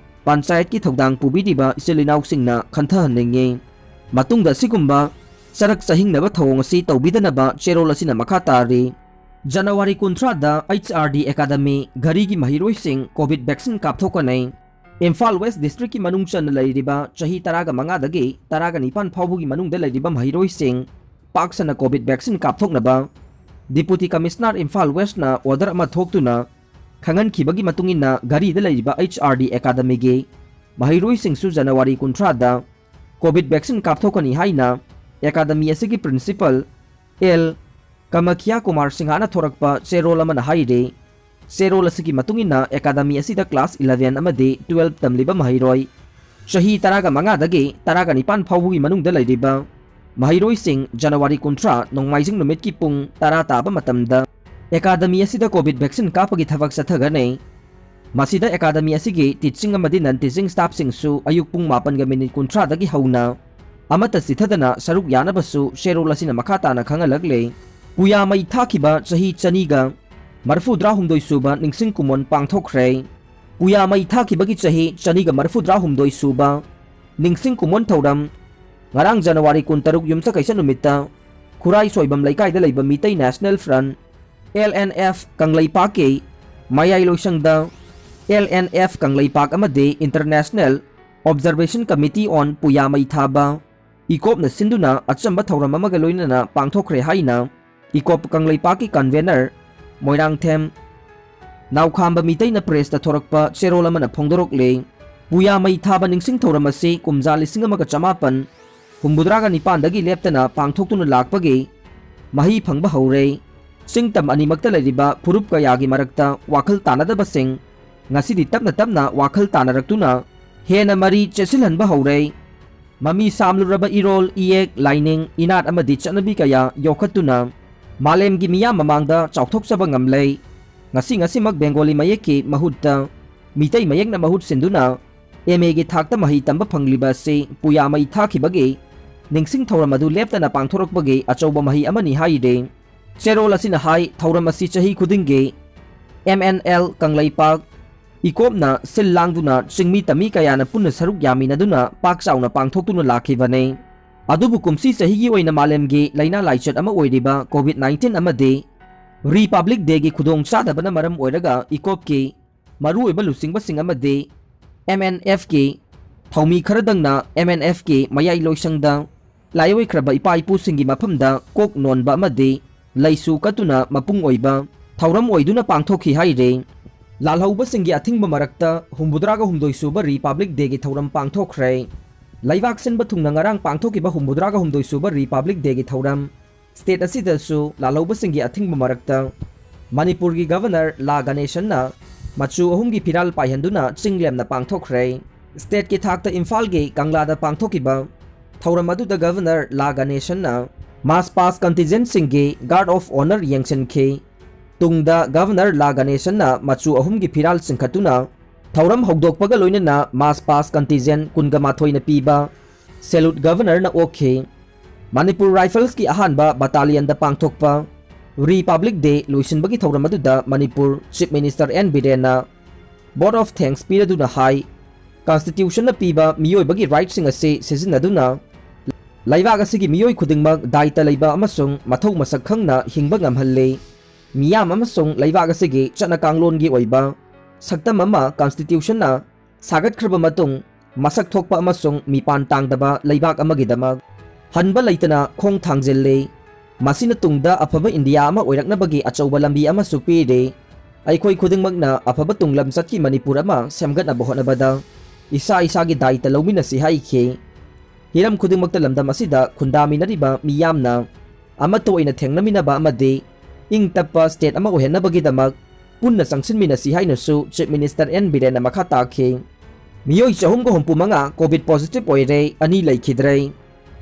ꯄꯟꯆꯥꯌꯠꯀꯤ ꯊꯧꯗꯥꯡ ꯄꯨꯕꯤꯔꯤꯕ ꯏꯆꯤꯜ ꯏꯅꯥꯎꯁꯤꯡꯅ ꯈꯟꯊꯍꯟꯅꯤꯡꯏ꯫ ꯃꯇꯨꯡꯗ ꯑꯁꯤꯒꯨꯝꯕ ꯆꯔꯛ ꯆꯍꯤꯡꯅꯕ ꯊꯧꯑꯣꯡ ꯑꯁꯤ ꯇꯧꯕꯤꯗꯅꯕ ꯆꯦꯔꯣꯜ ꯑꯁꯤꯅ ꯃꯈꯥ ꯇꯥꯔꯤ꯫ January ꯀꯨꯟꯊ꯭ꯔꯥꯗ H R D Academy ꯘꯔꯤꯒꯤ ꯃꯍꯩꯔꯣꯏꯁꯤꯡ COVID vaccine ꯀꯥꯞꯊꯣꯛꯀꯅꯤ꯫ Imphal West Districtꯀꯤ ꯃꯅꯨꯡ ꯆꯟꯅ ꯂꯩꯔꯤꯕ ꯆꯍꯤ ꯇꯔꯥꯒ ꯃꯉꯥꯗꯒꯤ ꯇꯔꯥꯒ ꯅꯤꯄꯥꯟ ꯐꯥꯎꯕꯒꯤ ꯃꯅꯨꯡꯗ ꯂꯩꯔꯤꯕ ꯃꯍꯩꯔꯣꯏꯁꯤꯡ ꯄꯥꯛ ꯁꯟꯅ COVID vaccine ꯀꯥꯞꯊꯣꯛꯅꯕ Deputy Commissioner Imphal Westꯅ order ꯑꯃ ꯊꯣꯛꯇꯨꯅ ꯈꯪꯍꯟꯈꯤꯕꯒꯤ ꯃꯇꯨꯡ ꯏꯟꯅ, ꯘꯔꯤꯗ ꯂꯩꯔꯤꯕ H R D Academyꯒꯤ ꯃꯍꯩꯔꯣꯏꯁꯤꯡꯁꯨ January ꯀꯨꯟꯊ꯭ꯔꯥꯗ COVID vaccine ꯀꯥꯞꯊꯣꯛꯀꯅꯤ ꯍꯥꯏꯅ Academy ꯑꯁꯤꯒꯤ Principal L ꯀꯃꯈꯤꯌꯥ ꯀꯨꯃꯥꯔ ꯁꯤꯡꯍꯅ ꯊꯣꯔꯛꯄ ꯆꯦꯔꯣꯜ ꯑꯃꯅ ꯍꯥꯏꯔꯤ꯫ ꯆꯦꯔꯣꯜ ꯑꯁꯤꯒꯤ ꯃꯇꯨꯡ ꯏꯟꯅ, Academy ꯑꯁꯤꯗ class eleven ꯑꯃꯗꯤ twelve ꯇꯝꯂꯤꯕ ꯃꯍꯩꯔꯣꯏ ꯆꯍꯤ ꯇꯔꯥꯒ ꯃꯉꯥꯗꯒꯤ ꯇꯔꯥꯒ ꯅꯤꯄꯥꯟ ꯐꯥꯎꯕꯒꯤ ꯃꯅꯨꯡꯗ ꯂꯩꯔꯤꯕ ꯃꯍꯩꯔꯣꯏꯁꯤꯡ January ꯀꯨꯟꯊ꯭ꯔꯥ ꯅꯣꯡꯃꯥꯏꯖꯤꯡ ꯅꯨꯃꯤꯠꯀꯤ ꯄꯨꯡ ꯇꯔꯥ ꯇꯥꯕ ꯃꯇꯝꯗ Academy ꯑꯁꯤꯗ COVID vaccine ꯀꯥꯞꯄꯒꯤ ꯊꯕꯛ ꯆꯠꯊꯒꯅꯤ꯫ ꯃꯁꯤꯗ Academy ꯑꯁꯤꯒꯤ teaching ꯑꯃꯗꯤ non teaching staffꯁꯤꯡꯁꯨ ꯑꯌꯨꯛ ꯄꯨꯡ ꯃꯥꯄꯟꯒ ꯃꯤꯅꯤꯠ ꯀꯨꯟꯊ꯭ꯔꯥꯗꯒꯤ ꯍꯧꯅ ꯑꯃꯠꯇ ꯆꯤꯊꯗꯅ ꯁꯔꯨꯛ ꯌꯥꯅꯕꯁꯨ ꯆꯦꯔꯣꯜ ꯑꯁꯤꯅ ꯃꯈꯥ ꯇꯥꯅ ꯈꯪꯍꯜꯂꯛꯂꯤ꯫ ꯄꯨꯌꯥ ꯃꯩ ꯊꯥꯈꯤꯕ ꯆꯍꯤ ꯆꯅꯤꯒ ꯃꯔꯐꯨꯇꯔꯥꯍꯨꯝꯗꯣꯏ ꯁꯨꯕ ꯅꯤꯡꯁꯤꯡ ꯀꯨꯝꯑꯣꯟ ꯄꯥꯡꯊꯣꯛꯈ꯭ꯔꯦ꯫ ꯄꯨꯌꯥ ꯃꯩ ꯊꯥꯈꯤꯕꯒꯤ ꯆꯍꯤ ꯆꯅꯤꯒ ꯃꯔꯐꯨꯇꯔꯥꯍꯨꯝꯗꯣꯏ ꯁꯨꯕ ꯅꯤꯡꯁꯤꯡ ꯀꯨꯝꯑꯣꯟ ꯊꯧꯔꯝ ꯉꯔꯥꯡ January ꯀꯨꯟꯇꯔꯨꯛ ꯌꯨꯝꯁꯀꯩꯁ ꯅꯨꯃꯤꯠꯇ ꯈꯨꯔꯥꯏ ꯁꯣꯏꯕꯝ ꯂꯩꯀꯥꯏꯗ ꯂꯩꯕ Meitei National Front, L N F, ꯀꯪꯂꯩꯄꯥꯛꯀꯤ ꯃꯌꯥꯏ ꯂꯣꯏꯁꯪꯗ L N F ꯀꯪꯂꯩꯄꯥꯛ ꯑꯃꯗꯤ International Observation Committee on ꯄꯨꯌꯥ ꯃꯩ ꯊꯥꯕ, ꯏꯀꯣꯞꯅ ꯁꯤꯟꯗꯨꯅ ꯑꯆꯝꯕ ꯊꯧꯔꯝ ꯑꯃꯒ ꯂꯣꯏꯅꯅ ꯄꯥꯡꯊꯣꯛꯈ꯭ꯔꯦ ꯍꯥꯏꯅ ꯏꯀꯣꯞ ꯀꯪꯂꯩꯄꯥꯛꯀꯤ convener ꯃꯣꯏꯔꯥꯡꯊꯦꯝ ꯅꯥꯎꯈꯥꯝꯕ ꯃꯤꯇꯩꯅ pressꯇ ꯊꯣꯔꯛꯄ ꯆꯦꯔꯣꯜ ꯑꯃꯅ ꯐꯣꯡꯗꯣꯔꯛꯂꯦ꯫ ꯄꯨꯌꯥ ꯃꯩ ꯊꯥꯕ ꯅꯤꯡꯁꯤꯡ ꯊꯧꯔꯝ ꯑꯁꯤ ꯀꯨꯝꯖꯥ ꯂꯤꯁꯤꯡ ꯑꯃꯒ ꯆꯃꯥꯄꯟ ꯍꯨꯝꯐꯨꯇꯔꯥꯒ ꯅꯤꯄꯥꯟꯗꯒꯤ ꯂꯦꯞꯇꯅ ꯄꯥꯡꯊꯣꯛꯇꯨꯅ ꯂꯥꯛꯄꯒꯤ ꯃꯍꯩ ꯐꯪꯕ ꯍꯧꯔꯦ꯫ ꯆꯤꯡ ꯇꯝ ꯑꯅꯤꯃꯛꯇ ꯂꯩꯔꯤꯕ ꯐꯨꯔꯨꯞ ꯀꯌꯥꯒꯤ ꯃꯔꯛꯇ ꯋꯥꯈꯜ ꯇꯥꯅꯗꯕꯁꯤꯡ ꯉꯁꯤꯗꯤ ꯇꯞꯅ ꯇꯞꯅ ꯋꯥꯈꯜ ꯇꯥꯅꯔꯛꯇꯨꯅ ꯍꯦꯟꯅ ꯃꯔꯤ ꯆꯦꯠꯁꯤꯜꯍꯟꯕ ꯍꯧꯔꯦ꯫ ꯃꯃꯤ ꯁꯥꯝꯂꯨꯔꯕ ꯏꯔꯣꯜ, ꯏꯌꯦꯛ, ꯂꯥꯏꯅꯤꯡ, ꯏꯅꯥꯠ ꯑꯃꯗꯤ ꯆꯠꯅꯕꯤ ꯀꯌꯥ ꯌꯣꯛꯈꯠꯇꯨꯅ ꯃꯥꯂꯦꯝꯒꯤ ꯃꯤꯌꯥꯝ ꯃꯃꯥꯡꯗ ꯆꯥꯎꯊꯣꯛꯆꯕ ꯉꯝꯂꯦ꯫ ꯉꯁꯤ ꯉꯁꯤꯃꯛ ꯕꯦꯡꯒꯣꯂꯤ ꯃꯌꯦꯛꯀꯤ ꯃꯍꯨꯠꯇ ꯃꯤꯇꯩ ꯃꯌꯦꯛꯅ ꯃꯍꯨꯠ ꯁꯤꯟꯗꯨꯅ M A ꯒꯤ ꯊꯥꯛꯇ ꯃꯍꯩ ꯇꯝꯕ ꯐꯪꯂꯤꯕ ꯑꯁꯤ ꯄꯨꯌꯥ ꯃꯩ ꯊꯥꯈꯤꯕꯒꯤ ꯅꯤꯡꯁꯤꯡ ꯊꯧꯔꯝ ꯑꯗꯨ ꯂꯦꯞꯇꯅ ꯄꯥꯡꯊꯣꯔꯛꯄꯒꯤ ꯑꯆꯧꯕ ꯃꯍꯩ ꯑꯃꯅꯤ ꯍꯥꯏꯔꯤ꯫ ꯆꯦꯔꯣꯜ ꯑꯁꯤꯅ ꯍꯥꯏ, ꯊꯧꯔꯝ ꯑꯁꯤ ꯆꯍꯤ ꯈꯨꯗꯤꯡꯒꯤ M N L ꯀꯪꯂꯩꯄꯥꯛ ꯏꯀꯣꯞꯅ ꯁꯤꯜ ꯂꯥꯡꯗꯨꯅ ꯆꯤꯡꯃꯤ ꯇꯝꯃꯤ ꯀꯌꯥꯅ ꯄꯨꯟꯅ ꯁꯔꯨꯛ ꯌꯥꯃꯤꯟꯅꯗꯨꯅ ꯄꯥꯛ ꯆꯥꯎꯅ ꯄꯥꯡꯊꯣꯛꯇꯨꯅ ꯂꯥꯛꯈꯤꯕꯅꯤ꯫ ꯑꯗꯨꯕꯨ ꯀꯨꯝꯁꯤ ꯆꯍꯤꯒꯤ ꯑꯣꯏꯅ ꯃꯥꯂꯦꯝꯒꯤ ꯂꯥꯏꯅꯥ ꯂꯥꯏꯆꯠ ꯑꯃ ꯑꯣꯏꯔꯤꯕ COVID nineteen ꯑꯃꯗꯤ Republic Dayꯒꯤ ꯈꯨꯗꯣꯡ ꯆꯥꯗꯕꯅ ꯃꯔꯝ ꯑꯣꯏꯔꯒ ꯏꯀꯣꯞꯀꯤ ꯃꯔꯨꯑꯣꯏꯕ ꯂꯨꯆꯤꯡꯕꯁꯤꯡ ꯑꯃꯗꯤ M N Fꯀꯤ ꯊꯧꯃꯤ ꯈꯔꯗꯪꯅ M N Fꯀꯤ ꯃꯌꯥꯏ ꯂꯣꯏꯁꯪꯗ ꯂꯥꯏꯑꯣꯏꯈ꯭ꯔꯕ ꯏꯄꯥ ꯏꯄꯨꯁꯤꯡꯒꯤ ꯃꯐꯝꯗ ꯀꯣꯛ ꯅꯣꯟꯕ ꯑꯃꯗꯤ ꯂꯩꯁꯨ ꯀꯠꯇꯨꯅ ꯃꯄꯨꯡ ꯑꯣꯏꯕ ꯊꯧꯔꯝ ꯑꯣꯏꯗꯨꯅ ꯄꯥꯡꯊꯣꯛꯈꯤ ꯍꯥꯏꯔꯤ꯫ ꯂꯥꯜꯍꯧꯕꯁꯤꯡꯒꯤ ꯑꯊꯤꯡꯕ ꯃꯔꯛꯇ ꯍꯨꯝꯐꯨꯇꯔꯥꯒ ꯍꯨꯝꯗꯣꯏ ꯁꯨꯕ ꯔꯤꯄꯕ꯭ꯂꯤꯛ ꯗꯦꯒꯤ ꯊꯧꯔꯝ ꯄꯥꯡꯊꯣꯛꯈ꯭ꯔꯦ꯫ ꯂꯩꯕꯥꯛ ꯁꯤꯟꯕ ꯊꯨꯡꯅ ꯉꯔꯥꯡ ꯄꯥꯡꯊꯣꯛꯈꯤꯕ ꯍꯨꯝꯐꯨꯇꯔꯥꯒ ꯍꯨꯝꯗꯣꯏ ꯁꯨꯕ ꯔꯤꯄꯕ꯭ꯂꯤꯛ ꯗꯦꯒꯤ ꯊꯧꯔꯝ ꯁ꯭ꯇꯦꯠ ꯑꯁꯤꯗꯁꯨ ꯂꯥꯜꯍꯧꯕꯁꯤꯡꯒꯤ ꯑꯊꯤꯡꯕ ꯃꯔꯛꯇ ꯃꯅꯤꯄꯨꯔꯒꯤ ꯒꯚꯔꯅꯔ ꯂꯥ ꯒꯅꯦꯁꯟꯅ ꯃꯆꯨ ꯑꯍꯨꯝꯒꯤ ꯐꯤꯔꯥꯜ ꯄꯥꯏꯍꯟꯗꯨꯅ ꯆꯤꯡ ꯂꯦꯝꯅ ꯄꯥꯡꯊꯣꯛꯈ꯭ꯔꯦ꯫ ꯁ꯭ꯇꯦꯠꯀꯤ ꯊꯥꯛꯇ ꯏꯝꯐꯥꯜꯒꯤ ꯀꯪꯂꯥꯗ ꯄꯥꯡꯊꯣꯛꯈꯤꯕ ꯊꯧꯔꯝ ꯑꯗꯨꯗ ꯒꯚꯔꯅꯔ ꯂꯥ ꯒꯅꯦꯁꯟꯅ ꯃꯥꯔꯆ ꯄꯥꯁ ꯀꯟꯇꯤꯟꯖꯦꯟꯠꯁꯤꯡꯒꯤ ꯒꯥꯔꯗ ꯑꯣꯐ ꯑꯣꯅꯔ ꯌꯦꯡꯁꯤꯟꯈꯤ꯫ ꯇꯨꯡꯗ ꯒꯚꯔꯅꯔ ꯂꯥ ꯒꯅꯦꯁꯟꯅ ꯃꯆꯨ ꯑꯍꯨꯝꯒꯤ ꯐꯤꯔꯥꯜ ꯆꯤꯡꯈꯠꯇꯨꯅ ꯊꯧꯔꯝ ꯍꯧꯗꯣꯛꯄꯒ ꯂꯣꯏꯅꯅ ꯃꯥꯔꯆ ꯄꯥꯁ ꯀꯟꯇꯤꯟꯖꯦꯟꯠ ꯀꯨꯟꯒ ꯃꯥꯊꯣꯏꯅ ꯄꯤꯕ ꯁꯦꯂꯨꯠ ꯒꯚꯔꯅꯔꯅ ꯑꯣꯛꯈꯤ꯫ ꯃꯅꯤꯄꯨꯔ ꯔꯥꯏꯐꯜꯁꯀꯤ ꯑꯍꯥꯟꯕ ꯕꯇꯥꯂꯤꯌꯟꯗ ꯄꯥꯡꯊꯣꯛꯄ ꯔꯤꯄꯕ꯭ꯂꯤꯛ ꯗꯦ ꯂꯣꯏꯁꯤꯟꯕꯒꯤ ꯊꯧꯔꯝ ꯑꯗꯨꯗ ꯃꯅꯤꯄꯨꯔ ꯆꯤꯐ ꯃꯤꯅꯤꯁꯇꯔ ꯑꯦꯟ ꯕꯤꯔꯦꯟꯅ ꯚꯣꯠ ꯑꯣꯐ ꯊꯦꯡꯛꯁ ꯄꯤꯔꯗꯨꯅ ꯍꯥꯏ, ꯀꯟꯁꯇꯤꯇ꯭ꯌꯨꯁꯟꯅ ꯄꯤꯕ ꯃꯤꯑꯣꯏꯕꯒꯤ ꯔꯥꯏꯠꯁꯤꯡ ꯑꯁꯤ ꯁꯤꯖꯤꯟꯅꯗꯨꯅ ꯂꯩꯕꯥꯛ ꯑꯁꯤꯒꯤ ꯃꯤꯑꯣꯏ ꯈꯨꯗꯤꯡꯃꯛ ꯗꯥꯏꯇ ꯂꯩꯕ ꯑꯃꯁꯨꯡ ꯃꯊꯧ ꯃꯁꯛ ꯈꯪꯅ ꯍꯤꯡꯕ ꯉꯝꯍꯜꯂꯤ꯫ ꯃꯤꯌꯥꯝ ꯑꯃꯁꯨꯡ ꯂꯩꯕꯥꯛ ꯑꯁꯤꯒꯤ ꯆꯠꯅ ꯀꯥꯡꯂꯣꯟꯒꯤ ꯑꯣꯏꯕ ꯁꯛꯇꯝ ꯑꯃ ꯀꯟꯁꯇꯤꯇ꯭ꯌꯨꯁꯟꯅ ꯁꯥꯒꯠꯈ꯭ꯔꯕ ꯃꯇꯨꯡ ꯃꯁꯛ ꯊꯣꯛꯄ ꯑꯃꯁꯨꯡ ꯃꯤꯄꯥꯟ ꯇꯥꯡꯗꯕ ꯂꯩꯕꯥꯛ ꯑꯃꯒꯤꯗꯃꯛ ꯍꯟꯕ ꯂꯩꯇꯅ ꯈꯣꯡ ꯊꯥꯡꯖꯤꯜꯂꯤ꯫ ꯃꯁꯤꯅ ꯇꯨꯡꯗ ꯑꯐꯕ ꯏꯟꯗꯤꯌꯥ ꯑꯃ ꯑꯣꯏꯔꯛꯅꯕꯒꯤ ꯑꯆꯧꯕ ꯂꯝꯕꯤ ꯑꯃꯁꯨ ꯄꯤꯔꯤ꯫ ꯑꯩꯈꯣꯏ ꯈꯨꯗꯤꯡꯃꯛꯅ ꯑꯐꯕ ꯇꯨꯡꯂꯝꯆꯠꯀꯤ ꯃꯅꯤꯄꯨꯔ ꯑꯃ ꯁꯦꯝꯒꯠꯅꯕ ꯍꯣꯠꯅꯕꯗ ꯏꯁꯥ ꯏꯁꯥꯒꯤ ꯗꯥꯏꯇ ꯂꯧꯃꯤꯟꯅꯁꯤ ꯍꯥꯏꯈꯤ꯫ ꯍꯤꯔꯝ ꯈꯨꯗꯤꯡꯃꯛꯇ ꯂꯝꯗꯝ ꯑꯁꯤꯗ ꯈꯨꯟꯗꯥꯃꯤꯟꯅꯔꯤꯕ ꯃꯤꯌꯥꯝꯅ ꯑꯃꯠꯇ ꯑꯣꯏꯅ ꯊꯦꯡꯅꯃꯤꯟꯅꯕ ꯑꯃꯗꯤ ꯏꯪ ꯇꯞꯄ ꯁ꯭ꯇꯦꯠ ꯑꯃ ꯑꯣꯏꯍꯟꯅꯕꯒꯤꯗꯃꯛ ꯄꯨꯟꯅ ꯆꯪꯁꯤꯟꯃꯤꯟꯅꯁꯤ ꯍꯥꯏꯅꯁꯨ ꯆꯤꯐ ꯃꯤꯅꯤꯁꯇꯔ ꯑꯦꯟ ꯕꯤꯔꯦꯟꯅ ꯃꯈꯥ ꯇꯥꯈꯤ꯫ ꯃꯤꯑꯣꯏ ꯆꯍꯨꯝꯒ ꯍꯨꯝꯐꯨ ꯃꯉꯥ ꯀꯣꯚꯤꯗ ꯄꯣꯖꯤꯇꯤꯚ ꯑꯣꯏꯔꯦ, ꯑꯅꯤ ꯂꯩꯈꯤꯗ꯭ꯔꯦ꯫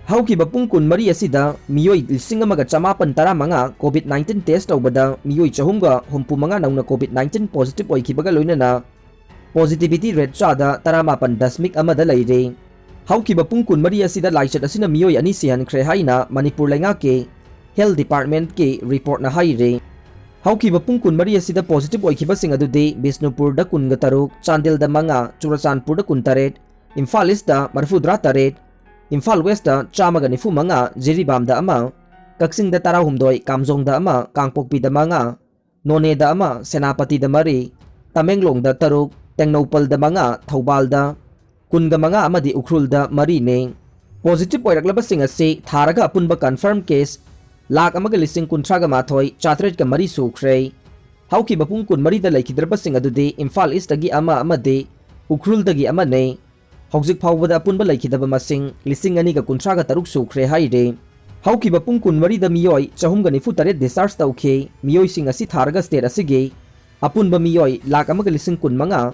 ꯍꯧꯈꯤꯕ ꯄꯨꯡ ꯀꯨꯟꯃꯔꯤ ꯑꯁꯤꯗ ꯃꯤꯑꯣꯏ ꯂꯤꯁꯤꯡ ꯑꯃꯒ ꯆꯃꯥꯄꯟ ꯇꯔꯥꯃꯉꯥ ꯀꯣꯚꯤꯗ ꯅꯥꯏꯟꯇꯤꯟ ꯇꯦꯁ ꯇꯧꯕꯗ ꯃꯤꯑꯣꯏ ꯆꯍꯨꯝꯒ ꯍꯨꯝꯐꯨ ꯃꯉꯥ ꯅꯧꯅ ꯀꯣꯚꯤꯗ ꯅꯥꯏꯟꯇꯤꯟ ꯄꯣꯖꯤꯇꯤꯚ ꯑꯣꯏꯈꯤꯕꯒ ꯂꯣꯏꯅꯅ ꯄꯣꯖꯤꯇꯤꯚꯤꯇꯤ ꯔꯦꯠ ꯆꯥꯗ ꯇꯔꯥꯃꯥꯄꯟ ꯗꯁꯃꯤꯛ ꯑꯃꯗ ꯂꯩꯔꯦ꯫ ꯍꯧꯈꯤꯕ ꯄꯨꯡ ꯀꯨꯟꯃꯔꯤ ꯑꯁꯤꯗ ꯂꯥꯏꯆꯠ ꯑꯁꯤꯅ ꯃꯤꯑꯣꯏ ꯑꯅꯤ ꯁꯤꯍꯟꯈ꯭ꯔꯦ ꯍꯥꯏꯅ ꯃꯅꯤꯄꯨꯔ ꯂꯩꯉꯥꯛꯀꯤ ꯍꯦꯜꯊ ꯗꯤꯄꯥꯔꯠꯃꯦꯟꯠꯀꯤ ꯔꯤꯄꯣꯔꯠꯅ ꯍꯥꯏꯔꯤ꯫ ꯍꯧꯈꯤꯕ ꯄꯨꯡ ꯀꯨꯟꯃꯔꯤ ꯑꯁꯤꯗ ꯄꯣꯖꯤꯇꯤꯚ ꯑꯣꯏꯈꯤꯕꯁꯤꯡ ꯑꯗꯨꯗꯤ ꯕꯤꯁꯅꯨꯄꯨꯔꯗ ꯀꯨꯟꯒ ꯇꯔꯨꯛ, ꯆꯥꯟꯗꯦꯜꯗ ꯃꯉꯥ, ꯆꯨꯔꯆꯥꯟꯄꯨꯔꯗ ꯀꯨꯟꯇꯔꯦꯠ, ꯏꯝꯐꯥꯜ ꯏꯁꯇ ꯃꯔꯤꯐꯨꯇꯔꯥ ꯇꯔꯦꯠ, ꯏꯝꯐꯥꯜ ꯋꯦꯁꯇ ꯆꯥꯝꯃꯒ ꯅꯤꯐꯨ ꯃꯉꯥ, ꯖꯤꯔꯤꯕꯥꯝꯗ ꯑꯃ, ꯀꯛꯆꯤꯡꯗ ꯇꯔꯥꯍꯨꯝꯗꯣꯏ, ꯀꯥꯝꯖꯣꯡꯗ ꯑꯃ, ꯀꯥꯡꯄꯣꯛꯄꯤꯗ ꯃꯉꯥ, ꯅꯣꯅꯦꯗ ꯑꯃ, ꯁꯦꯅꯥꯄꯇꯤꯗ ꯃꯔꯤ, ꯇꯃꯦꯡꯂꯣꯡꯗ ꯇꯔꯨꯛ, ꯇꯦꯡꯅꯧꯄꯜꯗ ꯃꯉꯥ, ꯊꯧꯕꯥꯜꯗ ꯀꯨꯟꯒ ꯃꯉꯥ ꯑꯃꯗꯤ ꯎꯈ꯭ꯔꯨꯜꯗ ꯃꯔꯤꯅꯤ꯫ ꯄꯣꯖꯤꯇꯤꯚ ꯑꯣꯏꯔꯛꯂꯕꯁꯤꯡ ꯑꯁꯤ ꯊꯥꯔꯒ ꯑꯄꯨꯟꯕ ꯀꯟꯐꯥꯔꯝ ꯀꯦꯁ ꯂꯥꯈ ꯑꯃꯒ ꯂꯤꯁꯤꯡ ꯀꯨꯟꯊ꯭ꯔꯥꯒ ꯃꯥꯊꯣꯏ ꯆꯥꯇ꯭ꯔꯦꯠꯀ ꯃꯔꯤ ꯁꯨꯈ꯭ꯔꯦ꯫ ꯍꯧꯈꯤꯕ ꯄꯨꯡ ꯀꯨꯟꯃꯔꯤꯗ ꯂꯩꯈꯤꯗ꯭ꯔꯕꯁꯤꯡ ꯑꯗꯨꯗꯤ ꯏꯝꯐꯥꯜ ꯏꯁꯇꯒꯤ ꯑꯃ ꯑꯃꯗꯤ ꯎꯈ꯭ꯔꯨꯜꯗꯒꯤ ꯑꯃꯅꯤ꯫ ꯍꯧꯖꯤꯛ ꯐꯥꯎꯕꯗ ꯑꯄꯨꯟꯕ ꯂꯩꯈꯤꯗꯕ ꯃꯁꯤꯡ ꯂꯤꯁꯤꯡ ꯑꯅꯤꯒ ꯀꯨꯟꯊ꯭ꯔꯥꯒ ꯇꯔꯨꯛ ꯁꯨꯈ꯭ꯔꯦ ꯍꯥꯏꯔꯤ꯫ ꯍꯧꯈꯤꯕ ꯄꯨꯡ ꯀꯨꯟꯃꯔꯤꯗ ꯃꯤꯑꯣꯏ ꯆꯍꯨꯝꯒ ꯅꯤꯐꯨ ꯇꯔꯦꯠ discharge ꯇꯧꯈꯤ꯫ ꯃꯤꯑꯣꯏꯁꯤꯡ ꯑꯁꯤ ꯊꯥꯔꯒ state ꯑꯁꯤꯒꯤ ꯑꯄꯨꯟꯕ ꯃꯤꯑꯣꯏ ꯂꯥꯈ ꯑꯃꯒ ꯂꯤꯁꯤꯡ ꯀꯨꯟꯃꯉꯥ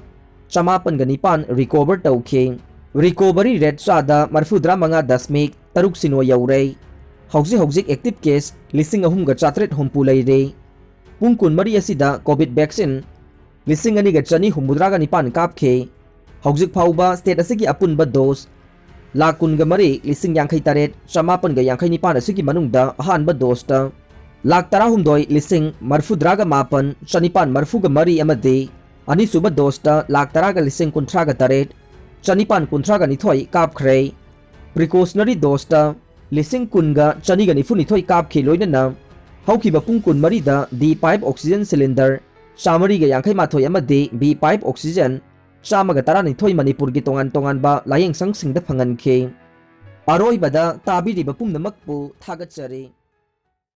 ꯆꯃꯥꯄꯟꯒ ꯅꯤꯄꯥꯟ recover ꯇꯧꯈꯤ꯫ Recovery rate ꯆꯥꯗ ꯃꯔꯤꯐꯨꯇꯔꯥ ꯃꯉꯥ ꯗꯁꯃꯤꯛ ꯇꯔꯨꯛ ꯁꯤꯅꯣ ꯌꯧꯔꯦ꯫ ꯍꯧꯖꯤꯛ ꯍꯧꯖꯤꯛ active case ꯂꯤꯁꯤꯡ ꯑꯍꯨꯝꯒ ꯆꯥꯇ꯭ꯔꯦꯠ ꯍꯨꯝꯐꯨ ꯂꯩꯔꯦ꯫ ꯄꯨꯡ ꯀꯨꯟꯃꯔꯤ ꯑꯁꯤꯗ COVID vaccine ꯂꯤꯁꯤꯡ ꯑꯅꯤꯒ ꯆꯅꯤ ꯍꯨꯝꯐꯨꯇꯔꯥꯒ ꯅꯤꯄꯥꯟ ꯀꯥꯞꯈꯤ꯫ ꯍꯧꯖꯤꯛ ꯐꯥꯎꯕ state ꯑꯁꯤꯒꯤ ꯑꯄꯨꯟꯕ dose ꯂꯥꯈ ꯀꯨꯟꯒ ꯃꯔꯤ ꯂꯤꯁꯤꯡ ꯌꯥꯡꯈꯩ ꯇꯔꯦꯠ ꯆꯃꯥꯄꯟꯒ ꯌꯥꯡꯈꯩ ꯅꯤꯄꯥꯟ ꯑꯁꯤꯒꯤ ꯃꯅꯨꯡꯗ ꯑꯍꯥꯟꯕ doseꯇ ꯂꯥꯈ ꯇꯔꯥꯍꯨꯝꯗꯣꯏ ꯂꯤꯁꯤꯡ ꯃꯔꯤꯐꯨꯇꯔꯥꯒ ꯃꯥꯄꯟ ꯆꯅꯤꯄꯥꯟ ꯃꯔꯤꯐꯨꯒ ꯃꯔꯤ ꯑꯃꯗꯤ ꯑꯅꯤꯁꯨꯕ doseꯇ ꯂꯥꯈ ꯇꯔꯥꯒ ꯂꯤꯁꯤꯡ ꯀꯨꯟꯊ꯭ꯔꯥꯒ ꯇꯔꯦꯠ ꯆꯅꯤꯄꯥꯟ ꯀꯨꯟꯊ꯭ꯔꯥꯒ ꯅꯤꯊꯣꯏ ꯀꯥꯞꯈ꯭ꯔꯦ꯫ Precautionary doseꯇ ꯂꯤꯁꯤꯡ ꯀꯨꯟꯒ ꯆꯅꯤꯒ ꯅꯤꯐꯨꯅꯤꯊꯣꯏ ꯀꯥꯞꯈꯤ꯫ ꯂꯣꯏꯅꯅ ꯍꯧꯈꯤꯕ ꯄꯨꯡ ꯀꯨꯟꯃꯔꯤꯗ D five oxygen cylinder ꯆꯥꯃꯔꯤꯒ ꯌꯥꯡꯈꯩ ꯃꯥꯊꯣꯏ ꯑꯃꯗꯤ B five oxygen ꯆꯥꯝꯃꯒ ꯇꯔꯥꯅꯤꯊꯣꯏ ꯃꯅꯤꯄꯨꯔꯒꯤ ꯇꯣꯉꯥꯟ ꯇꯣꯉꯥꯟꯕ ꯂꯥꯌꯦꯡꯁꯪꯁꯤꯡꯗ ꯐꯪꯍꯟꯈꯤ꯫ ꯑꯔꯣꯏꯕꯗ ꯇꯥꯕꯤꯔꯤꯕ ꯄꯨꯝꯅꯃꯛꯄꯨ ꯊꯥꯒꯠꯆꯔꯤ꯫